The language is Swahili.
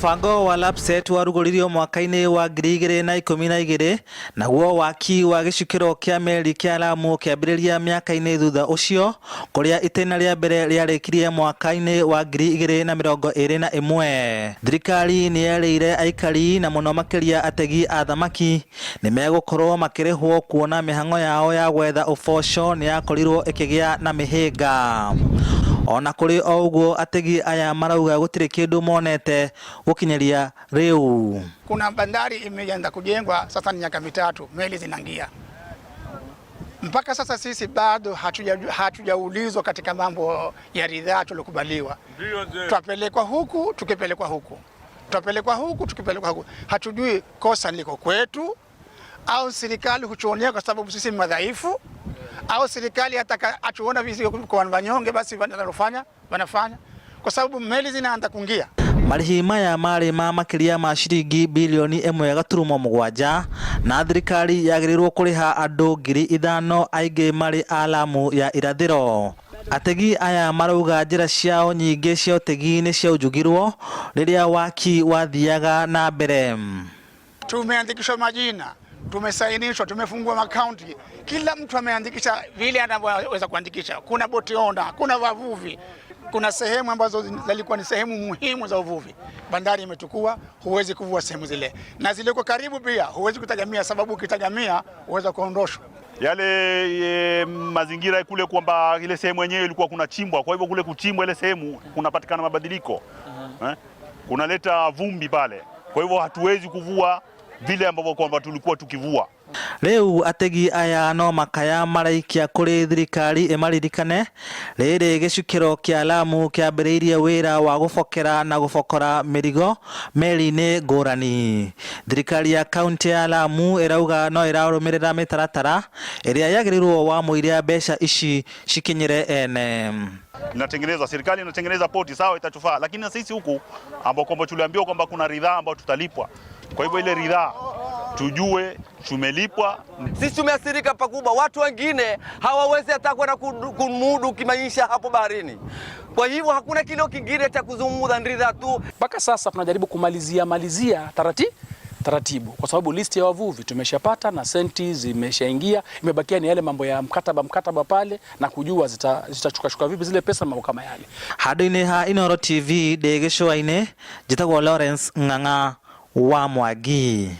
Mũbango wa LAPSSET warugũririo mwaka-inĩ wa 2012 naguo waki wa gĩcukĩro kĩa meri kĩa Lamu ũkĩambĩrĩria mĩaka-inĩ thutha ũcio kũrĩa itĩna rĩa mbere rĩarĩkirie mwaka-inĩ wa 2021. Thirikari nĩ yerĩire aikari na mũno makĩria ategi a thamaki nĩ megũkorwo makĩrĩhwo kuona mĩhang'o yao ya gwetha ũboco nĩ yakorirwo ĩkĩgĩa na mĩhĩnga. Ona kũrĩ o ũguo ategi aya marauga gũtirĩ kĩndũ monete gũkinyĩria rĩu. Kuna bandari imeanza kujengwa sasa, ni miaka 3 meli zinaingia mpaka sasa sisi bado hatujaulizwa katika mambo ya ridhaa tulikubaliwa. Twapelekwa huku tukipelekwa huku, twapelekwa huku tukipelekwa huku, hatujui kosa liko kwetu au serikali hutuonea kwa sababu sisi ni madhaifu, au serikali hata atuona visi kwa wanyonge, basi wanafanya wanafanya kwa sababu meli zinaanza kuingia. Marĩhi maya marĩ ma makĩria ma ciringi birioni 1.7 na thirikari yagĩrĩirwo kũrĩha andũ 5,000 aingĩ marĩ a Lamu ya irathĩro. Ategi aya marauga njĩra ciao nyingĩ cia ũtegi nĩ ciaunjugirwo rĩrĩa waki wathiaga na mbere. Tumeandikishwa majina, tumesainishwa, tumefungua makaunti, kila mtu ameandikisha vile anavyoweza kuandikisha. Kuna boti onda, kuna wavuvi, kuna sehemu ambazo zilikuwa ni sehemu muhimu za uvuvi, bandari imetukua, huwezi kuvua sehemu zile, na ziliko karibu pia huwezi kutagamia, sababu ukitagamia huweza kuondoshwa yale mazingira kule, kwamba ile sehemu yenyewe ilikuwa kuna chimbwa, kwa hivyo kule kuchimbwa ile sehemu kunapatikana mabadiliko kunaleta vumbi pale, kwa hivyo hatuwezi kuvua vile ambavyo kwamba tulikuwa tukivua. Rĩu ategi aya no makaya maraikia kũrĩ thirikari ĩmaririkane rĩrĩ gĩcukĩro kĩa Lamu kĩambĩrĩirie wĩra wa gũbokera na gũbokora mĩrigo meri-inĩ ngũrani. Thirikari ya kaunti ya Lamu ĩrauga no ĩrarũmĩrĩra mĩtaratara ĩrĩa yagĩrĩirwo wa mũiria mbeca ici cikinyĩre ene. Inatengenezwa, serikali inatengeneza poti sawa, itatufaa, lakini na sisi huku ambao kwamba tuliambiwa kwamba kuna ridhaa ambayo tutalipwa, kwa hivyo ile ridhaa tujue tumelipwa. Sisi tumeathirika pakubwa, watu wengine hawawezi hata kwenda kumudu kimaisha hapo baharini. Kwa hivyo hakuna kilio kingine cha kuzungumza, ni ridhaa tu. Mpaka sasa tunajaribu kumalizia malizia taratibu, kwa sababu listi ya wavuvi tumeshapata na senti zimeshaingia, imebakia ni yale mambo ya mkataba pale na kujua zitachukashuka vipi zile pesa, mambo kama yale. Handũ-inĩ ha Inooro TV ndĩ gĩcũa-inĩ, njĩtagwo Lawrence Ng'ang'a wa Mwangi.